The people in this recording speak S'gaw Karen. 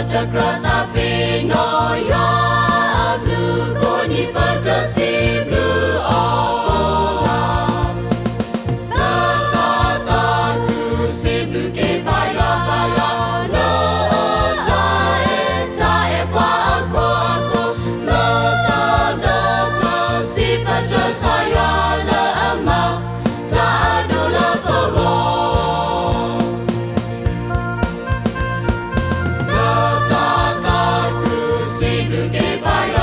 တကြၢးသးပ့ၤနီၣ်ယွၤအဘျုးကိးနံၤ ပကြၢးစံးဘျုးအီၤကိးဂၤ လၢတၢ်သးခုစံးဘျုးက့ၤပၢ်ယွၤ ပၢ်ယွၤ လၢတၢ်အဲၣ်တၢ်အဲၣ်ပှၤအဃိအဃိ, လၢတၢ်ဒီးပၢ်စံးပတြၢၤစီၤယွၤလၢအမၤ တၢ်အဒိၣ်လၢပဂီၢ် လၢတၢ်သးခုစံးဘျုးက့ၤပၢ်ယွၤ